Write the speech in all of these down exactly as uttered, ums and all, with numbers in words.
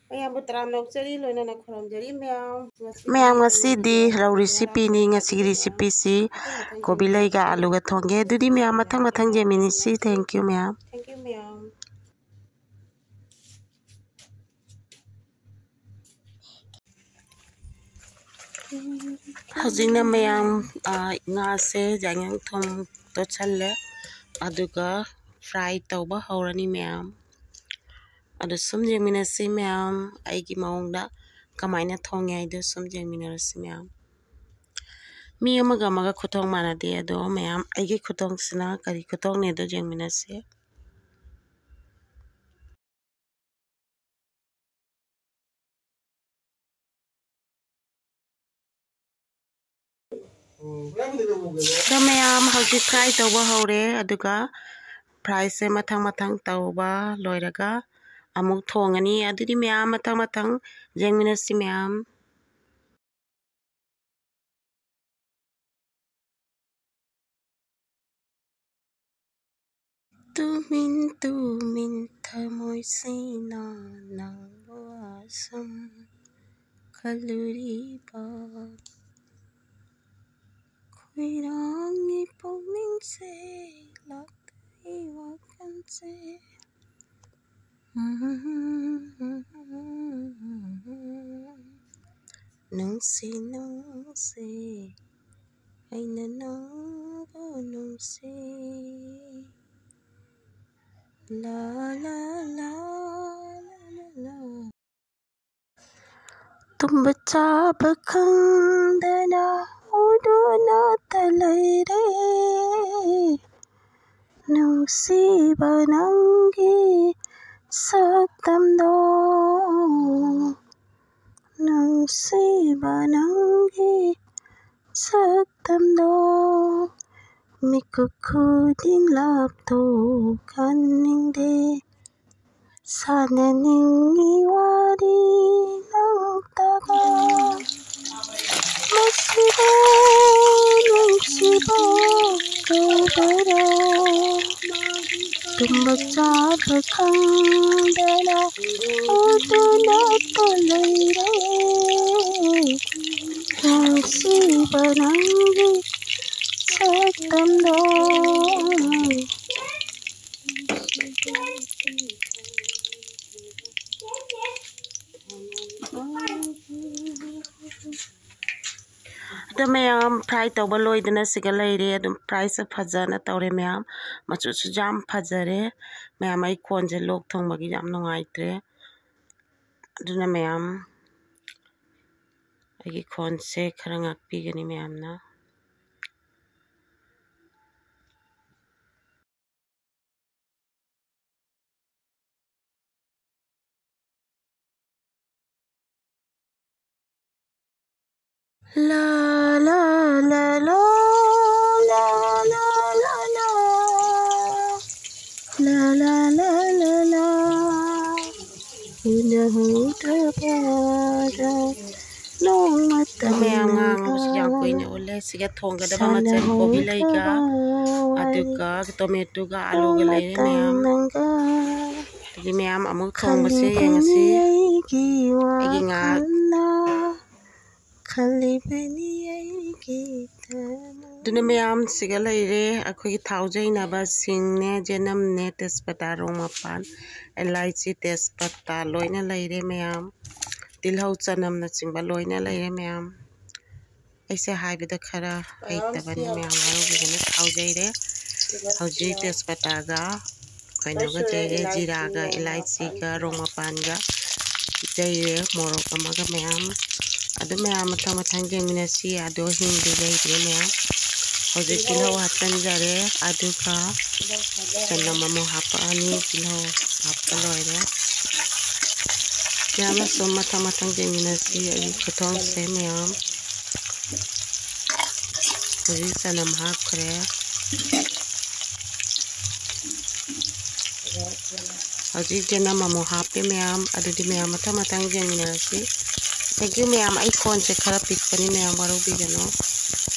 ꯃꯌꯥꯝꯕꯨ ꯇꯔꯥꯝꯅ ꯑꯣꯛꯆꯔꯤ, ꯂꯣꯏꯅꯅ ꯈꯨꯔꯨꯝꯖꯔꯤ ꯃꯌꯥꯝ꯫ ꯃꯌꯥꯝ, ꯉꯁꯤꯗꯤ ꯔꯧ recipeꯅꯤ꯫ ꯉꯁꯤꯒꯤ recipeꯁꯤ ꯀꯣꯕꯤ ꯂꯩꯒ ꯑꯂꯨꯒ ꯊꯣꯡꯒꯦ꯫ ꯑꯗꯨꯗꯤ ꯃꯌꯥꯝ, ꯃꯊꯪ ꯃꯊꯪ ꯌꯦꯡꯃꯤꯟꯅꯁꯤ꯫ Thank you ꯃꯌꯥꯝ꯫ Thank you ꯃꯌꯥꯝ꯫ ꯍꯧꯖꯤꯛꯅ ꯃꯌꯥꯝ, ꯑ, ꯉꯥꯁꯦ ꯌꯥꯏꯉꯪ ꯊꯨꯝ ꯇꯣꯠꯁꯜꯂꯦ, ꯑꯗꯨꯒ fry ꯇꯧꯕ ꯍꯧꯔꯅꯤ ꯃꯌꯥꯝ꯫ ꯑꯗꯨ ꯁꯨꯝ ꯌꯦꯡꯃꯤꯟꯅꯁꯤ ꯃꯌꯥꯝ, ꯑꯩꯒꯤ ꯃꯑꯣꯡꯗ ꯀꯃꯥꯏꯅ ꯊꯣꯡꯉꯦ ꯍꯥꯏꯗꯨ ꯁꯨꯝ ꯌꯦꯡꯃꯤꯟꯅꯔꯁꯤ ꯃꯌꯥꯝ꯫ ꯃꯤ ꯑꯃꯒ ꯑꯃꯒ ꯈꯨꯊꯣꯡ ꯃꯥꯟꯅꯗꯦ, ꯑꯗꯣ ꯃꯌꯥꯝ ꯑꯩꯒꯤ ꯈꯨꯊꯣꯡꯁꯤꯅ ꯀꯔꯤ ꯈꯨꯊꯣꯡꯅꯦ ꯑꯗꯨ ꯌꯦꯡꯃꯤꯟꯅꯁꯤ꯫ ꯑꯗꯣ ꯃꯌꯥꯝ ꯍꯧꯖꯤꯛ fry ꯇꯧꯕ ꯍꯧꯔꯦ, ꯑꯗꯨꯒ fryꯁꯦ ꯃꯊꯪ ꯃꯊꯪ ꯇꯧꯕ ꯂꯣꯏꯔꯒ ꯑꯃꯨꯛ ꯊꯣꯡꯉꯅꯤ꯫ ꯑꯗꯨꯗꯤ ꯃꯌꯥꯝ ꯃꯊꯪ ꯃꯊꯪ ꯌꯦꯡꯃꯤꯟꯅꯁꯤ ꯃꯌꯥꯝ꯫ ꯇꯨꯃꯤꯟ ꯇꯨꯃꯤꯟ ꯊꯃꯣꯏꯁꯤꯅ ꯅꯪꯕꯨ ꯑꯁꯨꯝ ꯈꯜꯂꯨꯔꯤꯕ, ꯈꯣꯏꯔꯥꯡꯉꯤ ꯄꯨꯛꯅꯤꯡꯁꯦ, ꯂꯥꯛꯇ꯭ꯔꯤ ꯋꯥꯈꯜꯁꯦ꯫ ꯅꯨꯡꯁꯤ ꯅꯨꯡꯁꯤ, ꯑꯩꯅ ꯅꯪꯕꯨ ꯅꯨꯡꯁꯤ꯫ ꯂꯥ, ꯂꯥ, ꯂꯥ, ꯂꯥ, ꯂꯥ, ꯂꯥ꯫ ꯇꯨꯝꯕ ꯆꯥꯕ ꯈꯪꯗꯅ ꯎꯗꯨꯅꯇ ꯂꯩꯔꯦ꯫ ꯅꯨꯡꯁꯤꯕ ꯅꯪꯒꯤ ꯁꯛꯇꯝꯗꯣ, ꯅꯨꯡꯁꯤꯕ ꯅꯪꯒꯤ ꯁꯛꯇꯝꯗꯣ, ꯃꯤꯀꯨꯞ ꯈꯨꯗꯤꯡ ꯂꯥꯞꯊꯣꯛꯍꯟꯅꯤꯡꯗꯦ꯫ ꯁꯥꯟꯅꯅꯤꯡꯉꯤ ꯋꯥꯔꯤ ꯅꯪꯇꯒ꯫ ꯃꯁꯤꯕꯨ ꯅꯨꯡꯁꯤꯕ ꯀꯧꯕꯔꯣ? ꯇꯨꯝꯕ ꯆꯥꯕ ꯈꯪꯗꯅ ꯎꯗꯨꯅ ꯅꯪꯒꯤ ꯁꯛꯇꯝꯗꯣ꯫ ꯑꯗꯣ ꯃꯌꯥꯝ, fry ꯇꯧꯕ ꯂꯣꯏꯗꯅ ꯁꯤꯒ ꯂꯩꯔꯦ꯫ ꯑꯗꯨꯝ fryꯁꯦ ꯐꯖꯅ ꯇꯧꯔꯦ ꯃꯌꯥꯝ, ꯃꯆꯨꯁꯨ ꯌꯥꯝ ꯐꯖꯔꯦ꯫ ꯃꯌꯥꯝ, ꯑꯩ ꯈꯣꯟꯁꯦ ꯂꯣꯛ ꯊꯨꯡꯕꯒꯤ ꯌꯥꯝ ꯅꯨꯡꯉꯥꯏꯇ꯭ꯔꯦ, ꯑꯗꯨꯅ ꯃꯌꯥꯝ ꯑꯩꯒꯤ ꯈꯣꯟꯁꯦ ꯈꯔ ꯉꯥꯛꯄꯤꯒꯅꯤ ꯃꯌꯥꯝꯅ꯫ ꯂꯥ, ꯂꯥ, ꯂꯥ, ꯂꯥ, ꯂꯥ, ꯂꯥ, ꯂꯥ, ꯂꯥ꯫ ꯂꯥ, ꯂꯥ, ꯂꯥ, ꯂꯥ, ꯂꯥ꯫ ꯎꯅꯍꯧꯗꯕꯗ ꯅꯣꯡꯃꯇꯪꯒ꯫ ꯃꯌꯥꯝ, ꯉꯥꯡꯕꯁꯨ ꯌꯥꯝ ꯀꯨꯏꯅ ꯎꯠꯂꯦ꯫ ꯁꯤꯒ ꯊꯣꯡꯒꯗꯕ ꯃꯆꯜ ꯀꯣꯕꯤ ꯂꯩꯒ, ꯁꯥꯟꯅꯍꯧꯗꯕ ꯑꯗꯨꯒ ꯇꯣꯃꯦꯇꯣꯒ ꯑꯥꯂꯨꯒ ꯂꯩꯔꯦ ꯃꯌꯥꯝ꯫ ꯅꯣꯡꯃꯇꯪꯒ꯫ ꯑꯗꯒꯤ ꯃꯌꯥꯝ ꯑꯃꯨꯛ ꯊꯣꯡꯕꯁꯦ ꯈꯜꯂꯨꯕꯅꯤ ꯌꯦꯡꯉꯁꯤ꯫ ꯑꯩꯒꯤ ꯉꯥ ꯋꯥꯈꯜꯅ ꯈꯜꯂꯤꯕꯅꯤ ꯑꯩꯒꯤꯗꯃꯛ꯫ ꯑꯗꯨꯅ ꯃꯌꯥꯝ, ꯁꯤꯒ ꯂꯩꯔꯦ ꯑꯩꯈꯣꯏꯒꯤ ꯊꯥꯎ ꯌꯩꯅꯕ ꯁꯤꯡꯅꯦ, ꯆꯅꯝꯅꯦ, ꯇꯦꯖꯄꯇꯥ, ꯔꯣꯡ ꯃꯄꯥꯟ, ꯑꯦꯂꯥꯏꯆꯤ, ꯇꯦꯖꯄꯇꯥ ꯂꯣꯏꯅ ꯂꯩꯔꯦ ꯃꯌꯥꯝ꯫ ꯇꯤꯜꯍꯧ, ꯆꯅꯝꯅꯆꯤꯡꯕ ꯂꯣꯏꯅ ꯂꯩꯔꯦ ꯃꯌꯥꯝ꯫ ꯑꯩꯁꯦ ꯍꯥꯏꯕꯗ ꯈꯔ ꯍꯩꯇꯕꯅꯤ ꯃꯌꯥꯝ, ꯋꯥꯔꯧꯕꯤꯒꯅꯨ꯫ ꯊꯥꯎ ꯌꯩꯔꯦ꯫ ꯍꯧꯖꯤꯛ ꯇꯦꯖꯄꯇꯥꯒ ꯀꯩꯅꯣꯒ ꯌꯩꯔꯦ, ꯖꯤꯔꯥꯒ, ꯏꯂꯥꯏꯆꯤꯒ, ꯔꯣꯡ ꯃꯄꯥꯟꯒ ꯌꯩꯔꯦ, ꯃꯣꯔꯣꯛ ꯑꯃꯒ ꯃꯌꯥꯝ꯫ ꯑꯗꯨ ꯃꯌꯥꯝ ꯃꯊꯪ ꯃꯊꯪ ꯌꯦꯡꯃꯤꯟꯅꯁꯤ꯫ ꯑꯗꯣ ꯍꯤꯡꯗꯤ ꯌꯩꯗ꯭ꯔꯦ ꯃꯌꯥꯝ꯫ ꯍꯧꯖꯤꯛ ꯇꯤꯜꯍꯧ ꯍꯥꯞꯆꯤꯟꯖꯔꯦ, ꯑꯗꯨꯒ ꯆꯅꯝ ꯑꯃꯨꯛ ꯍꯥꯞꯄꯛꯑꯅꯤ꯫ ꯇꯤꯜꯍꯧ ꯍꯥꯞꯄ ꯂꯣꯏꯔꯦ꯫ ꯃꯌꯥꯝꯅ ꯁꯨꯝ ꯃꯊꯪ ꯃꯊꯪ ꯌꯦꯡꯃꯤꯟꯅꯁꯤ ꯑꯩꯒꯤ ꯈꯨꯊꯣꯡꯁꯦ ꯃꯌꯥꯝ꯫ ꯍꯧꯖꯤꯛ ꯆꯅꯝ ꯍꯥꯞꯈ꯭ꯔꯦ꯫ ꯍꯧꯖꯤꯛ ꯆꯅꯝ ꯑꯃꯨꯛ ꯍꯥꯞꯄꯦ ꯃꯌꯥꯝ꯫ ꯑꯗꯨꯗꯤ ꯃꯌꯥꯝ ꯃꯊꯪ ꯃꯊꯪ ꯌꯦꯡꯃꯤꯟꯅꯔꯁꯤ꯫ Thank you ꯃꯌꯥꯝ, ꯑꯩ ꯈꯣꯟꯁꯦ ꯈꯔ ꯄꯤꯛꯄꯅꯤ ꯃꯌꯥꯝ, ꯋꯥꯔꯧꯕꯤꯒꯅꯨ,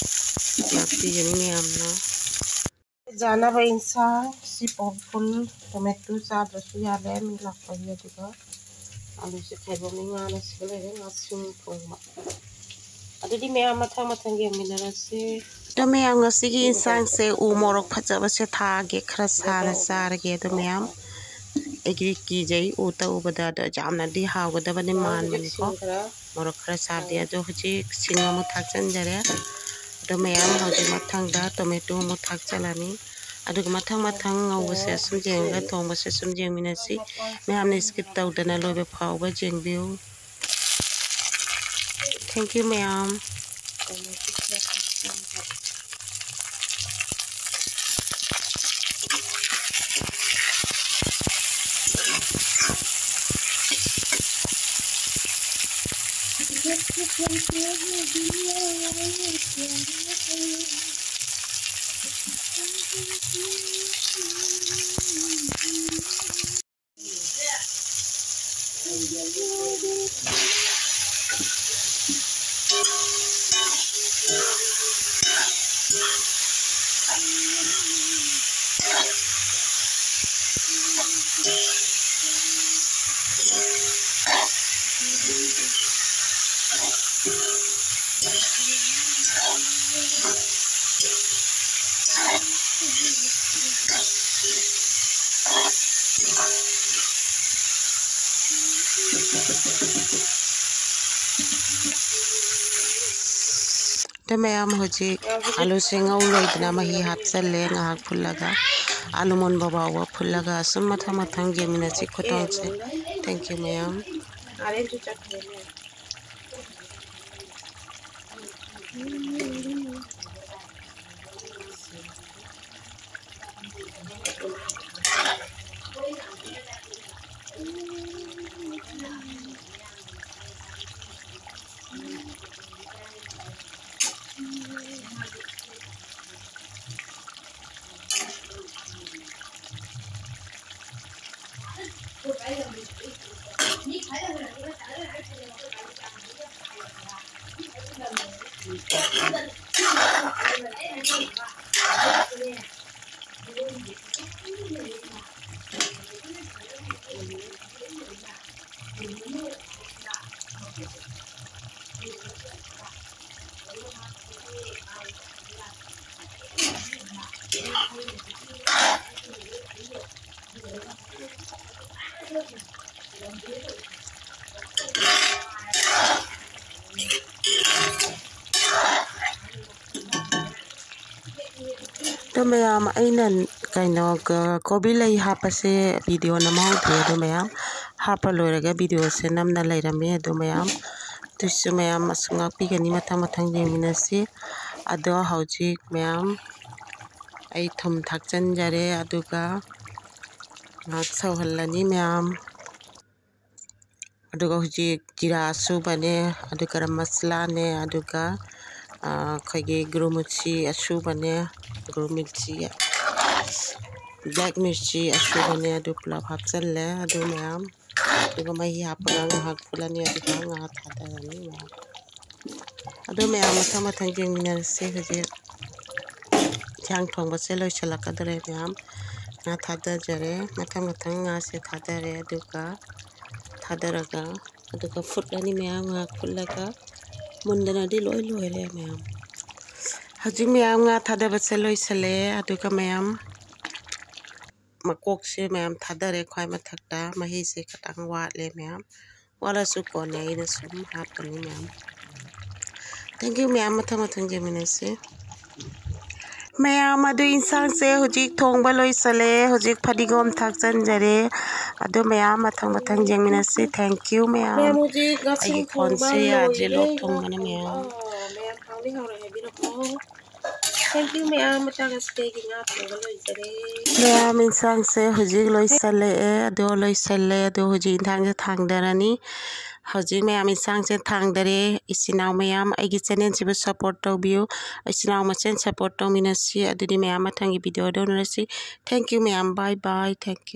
ꯉꯥꯛꯄꯤꯒꯅꯤ ꯃꯌꯥꯝꯅ꯫ ꯆꯥꯅꯕ ꯏꯟꯁꯥꯡ ꯁꯤ ꯄꯣꯛ ꯐꯨꯜ ꯇꯣꯃꯦꯇꯣ ꯆꯥꯗ꯭ꯔꯁꯨ ꯌꯥꯔꯦ ꯃꯤ ꯂꯥꯛꯄꯒꯤ꯫ ꯑꯗꯨꯒ ꯑꯂꯨꯁꯦ ꯈꯥꯏꯕꯣꯛꯅꯤ, ꯉꯥꯅ ꯁꯤꯒ ꯂꯩꯔꯦ, ꯉꯥꯁꯤꯡ ꯊꯣꯡꯕ꯫ ꯑꯗꯨꯗꯤ ꯃꯌꯥꯝ ꯃꯊꯪ ꯃꯊꯪ ꯌꯦꯡꯃꯤꯟꯅꯔꯁꯤ꯫ ꯑꯗꯣ ꯃꯌꯥꯝ, ꯉꯁꯤꯒꯤ ꯏꯟꯁꯥꯡꯁꯦ ꯎ ꯃꯣꯔꯣꯛ ꯐꯖꯕꯁꯦ ꯊꯥꯛꯑꯒꯦ, ꯈꯔ ꯁꯥꯅ ꯆꯥꯔꯒꯦ꯫ ꯑꯗꯣ ꯃꯌꯥꯝ, ꯑꯩꯒꯤ ꯀꯤꯖꯩ ꯎ ꯇꯧꯕꯗ, ꯑꯗꯣ ꯌꯥꯝꯅꯗꯤ ꯍꯥꯎꯒꯗꯕꯅꯤ ꯃꯥꯟꯕꯅꯤꯀꯣ꯫ ꯃꯣꯔꯣꯛ ꯈꯔ ꯁꯥꯗꯦ꯫ ꯑꯗꯣ ꯍꯧꯖꯤꯛ ꯁꯤꯡ ꯑꯃꯨꯛ ꯊꯥꯛꯆꯟꯖꯔꯦ꯫ ꯑꯗꯣ ꯃꯌꯥꯝ, ꯍꯧꯖꯤꯛ ꯃꯊꯪꯗ ꯇꯣꯃꯦꯇꯣ ꯑꯃꯨꯛ ꯊꯥꯛꯆꯜꯂꯅꯤ꯫ ꯑꯗꯨꯒ ꯃꯊꯪ ꯃꯊꯪ ꯉꯧꯕꯁꯦ ꯁꯨꯝ ꯌꯦꯡꯉꯒ, ꯊꯣꯡꯕꯁꯦ ꯁꯨꯝ ꯌꯦꯡꯃꯤꯟꯅꯁꯤ꯫ ꯃꯌꯥꯝꯅ skip ꯇꯧꯗꯅ ꯂꯣꯏꯕ ꯐꯥꯎꯕ ꯌꯦꯡꯕꯤꯌꯨ꯫ Thank you ꯃꯌꯥꯝ꯫ ꯑꯗꯣ ꯃꯌꯥꯝ, ꯍꯧꯖꯤꯛ ꯑꯂꯨꯁꯦ ꯉꯧ ꯂꯣꯏꯗꯅ ꯃꯍꯤ ꯍꯥꯞꯆꯜꯂꯦ꯫ ꯉꯥꯏꯍꯥꯛ ꯐꯨꯜꯂꯒ, ꯑꯂꯨ ꯃꯨꯟꯕ ꯐꯥꯎꯕ ꯐꯨꯜꯂꯒ, ꯑꯁꯨꯝ ꯃꯊꯪ ꯃꯊꯪ ꯌꯦꯡꯃꯤꯟꯅꯁꯤ ꯈꯨꯊꯣꯡꯁꯦ꯫ Thank you ꯃꯌꯥꯝ꯫ ꯑꯗꯣ ꯃꯌꯥꯝ, ꯑꯩꯅ ꯀꯩꯅꯣ, ꯀ-, ꯀꯣꯕꯤ ꯂꯩ ꯍꯥꯞꯄꯁꯦ ꯚꯤꯗꯤꯑꯣ ꯅꯝꯍꯧꯗ꯭ꯔꯦ꯫ ꯑꯗꯣ ꯃꯌꯥꯝ, ꯍꯥꯞꯄ ꯂꯣꯏꯔꯒ ꯚꯤꯗꯤꯑꯣꯁꯦ ꯅꯝꯅ ꯂꯩꯔꯝꯃꯦ꯫ ꯑꯗꯣ ꯃꯌꯥꯝ, ꯑꯗꯨꯁꯨ ꯃꯌꯥꯝ ꯑꯁꯨꯝ ꯉꯥꯛꯄꯤꯒꯅꯤ, ꯃꯊꯪ ꯃꯊꯪ ꯌꯦꯡꯃꯤꯟꯅꯁꯤ꯫ ꯑꯗꯣ ꯍꯧꯖꯤꯛ ꯃꯌꯥꯝ, ꯑꯩ ꯊꯨꯝ ꯊꯥꯛꯆꯟꯖꯔꯦ, ꯑꯗꯨꯒ ꯉꯥꯏꯍꯥꯛ ꯁꯧꯍꯜꯂꯅꯤ ꯃꯌꯥꯝ꯫ ꯑꯗꯨꯒ ꯍꯧꯖꯤꯛ ꯖꯤꯔꯥ ꯑꯁꯨꯕꯅꯦ, ꯑꯗꯨ ꯒꯔꯝ ꯃꯁꯂꯥꯅꯦ, ꯑꯗꯨꯒ, ꯑ, ꯑꯩꯈꯣꯏꯒꯤ ꯒꯨꯔꯨꯃꯤꯠꯁꯤ ꯑꯁꯨꯕꯅꯦ, ꯒꯨꯔꯨꯃꯤꯠꯁꯤ, ꯕ꯭ꯂꯦꯛ ꯃꯤꯔꯆꯤ ꯑꯁꯨꯕꯅꯦ, ꯑꯗꯨ ꯄꯨꯂꯞ ꯍꯥꯞꯆꯜꯂꯦ꯫ ꯑꯗꯨ ꯃꯌꯥꯝ, ꯑꯗꯨꯒ ꯃꯍꯤ ꯍꯥꯞꯄꯒ ꯉꯥꯏꯍꯥꯛ ꯐꯨꯠꯂꯅꯤ, ꯑꯗꯨꯒ ꯉꯥ ꯊꯥꯗꯔꯅꯤ ꯃꯌꯥꯝ꯫ ꯑꯗꯨ ꯃꯌꯥꯝ ꯃꯊꯪ ꯃꯊꯪ ꯌꯦꯡꯃꯤꯟꯅꯔꯁꯤ꯫ ꯍꯧꯖꯤꯛ ꯏꯟꯁꯥꯡ ꯊꯣꯡꯕꯁꯦ ꯂꯣꯏꯁꯤꯜꯂꯛꯀꯗꯧꯔꯦ ꯃꯌꯥꯝ꯫ ꯉꯥ ꯊꯥꯗꯖꯔꯦ꯫ ꯃꯊꯪ ꯃꯊꯪ ꯉꯥꯁꯦ ꯊꯥꯗꯔꯦ꯫ ꯑꯗꯨꯒ ꯊꯥꯗꯔꯒ, ꯑꯗꯨꯒ ꯐꯨꯠꯂꯅꯤ ꯃꯌꯥꯝ꯫ ꯉꯥꯏꯍꯥꯛ ꯐꯨꯠꯂꯒ ꯃꯨꯟꯗꯅꯗꯤ ꯂꯣꯏ ꯂꯣꯏꯔꯦ ꯃꯌꯥꯝ꯫ ꯍꯧꯖꯤꯛ ꯃꯌꯥꯝ ꯉꯥ ꯊꯥꯗꯕꯁꯦ ꯂꯣꯏꯁꯤꯜꯂꯦ꯫ ꯑꯗꯨꯒ ꯃꯌꯥꯝ ꯃꯀꯣꯛꯁꯦ ꯃꯌꯥꯝ ꯊꯥꯗꯔꯦ ꯈ꯭ꯋꯥꯏ ꯃꯊꯛꯇ꯫ ꯃꯍꯤꯁꯦ ꯈꯤꯇꯪ ꯋꯥꯠꯂꯦ ꯃꯌꯥꯝ꯫ ꯋꯥꯠꯂꯁꯨ ꯀꯣꯟꯅ ꯑꯩꯅ ꯁꯨꯝ ꯍꯥꯞꯄꯅꯤ ꯃꯌꯥꯝ꯫ Thank you ꯃꯌꯥꯝ, ꯃꯊꯪ ꯃꯊꯪ ꯌꯦꯡꯃꯤꯟꯅꯁꯤ꯫ ꯃꯌꯥꯝ, ꯑꯗꯨ ꯏꯟꯁꯥꯡꯁꯦ ꯍꯧꯖꯤꯛ ꯊꯣꯡꯕ ꯂꯣꯏꯁꯜꯂꯦ꯫ ꯍꯧꯖꯤꯛ ꯐꯗꯤꯒꯣꯝ ꯊꯥꯛꯆꯟꯖꯔꯦ꯫ ꯑꯗꯨ ꯃꯌꯥꯝ ꯃꯊꯪ ꯃꯊꯪ ꯌꯦꯡꯃꯤꯟꯅꯁꯤ꯫ Thank you ꯃꯌꯥꯝ꯫ ꯃꯌꯥꯝ, ꯍꯧꯖꯤꯛ ꯉꯥꯁꯤꯡ ꯑꯩꯒꯤ ꯊꯣꯡꯕ ꯈꯣꯟꯁꯦ ꯌꯥꯗ꯭ꯔꯦ, ꯂꯣꯏꯔꯦ꯫ ꯂꯣꯛ ꯊꯨꯡꯕꯅ ꯃꯌꯥꯝ꯫ ꯑꯣ, ꯃꯌꯥꯝ ꯍꯥꯎꯅꯤ ꯍꯥꯎꯔꯣꯏ ꯍꯥꯏꯕꯤꯔꯛꯑꯣ꯫ Thank you ꯃꯌꯥꯝ, ꯃꯇꯥꯡ ꯑꯁꯤꯗ ꯑꯩꯒꯤ ꯉꯥ ꯊꯣꯡꯕ ꯂꯣꯏꯖꯔꯦ꯫ ꯃꯌꯥꯝ, ꯏꯟꯁꯥꯡꯁꯦ ꯍꯧꯖꯤꯛ ꯂꯣꯏꯁꯜꯂꯛꯑꯦ꯫ ꯑꯗꯣ ꯂꯣꯏꯁꯜꯂꯦ꯫ ꯑꯗꯣ ꯍꯧꯖꯤꯛ ꯏꯟꯁꯥꯡꯁꯦ ꯊꯥꯡꯗꯔꯅꯤ꯫ ꯍꯧꯖꯤꯛ ꯃꯌꯥꯝ ꯏꯟꯁꯥꯡꯁꯦ ꯊꯥꯡꯗꯔꯦ꯫ ꯏꯆꯤꯟ ꯏꯅꯥꯎ ꯃꯌꯥꯝ, ꯑꯩꯒꯤ channelꯁꯤꯕꯨ support ꯇꯧꯕꯤꯌꯨ꯫ ꯏꯆꯤꯟ ꯏꯅꯥꯎ ꯃꯁꯦꯟ support ꯇꯧꯃꯤꯟꯅꯁꯤ꯫ ꯑꯗꯨꯗꯤ ꯃꯌꯥꯝ, ꯃꯊꯪꯒꯤ ꯚꯤꯗꯤꯑꯣꯗ ꯎꯅꯔꯁꯤ꯫ Thank you ꯃꯌꯥꯝ, bye bye, thank you꯫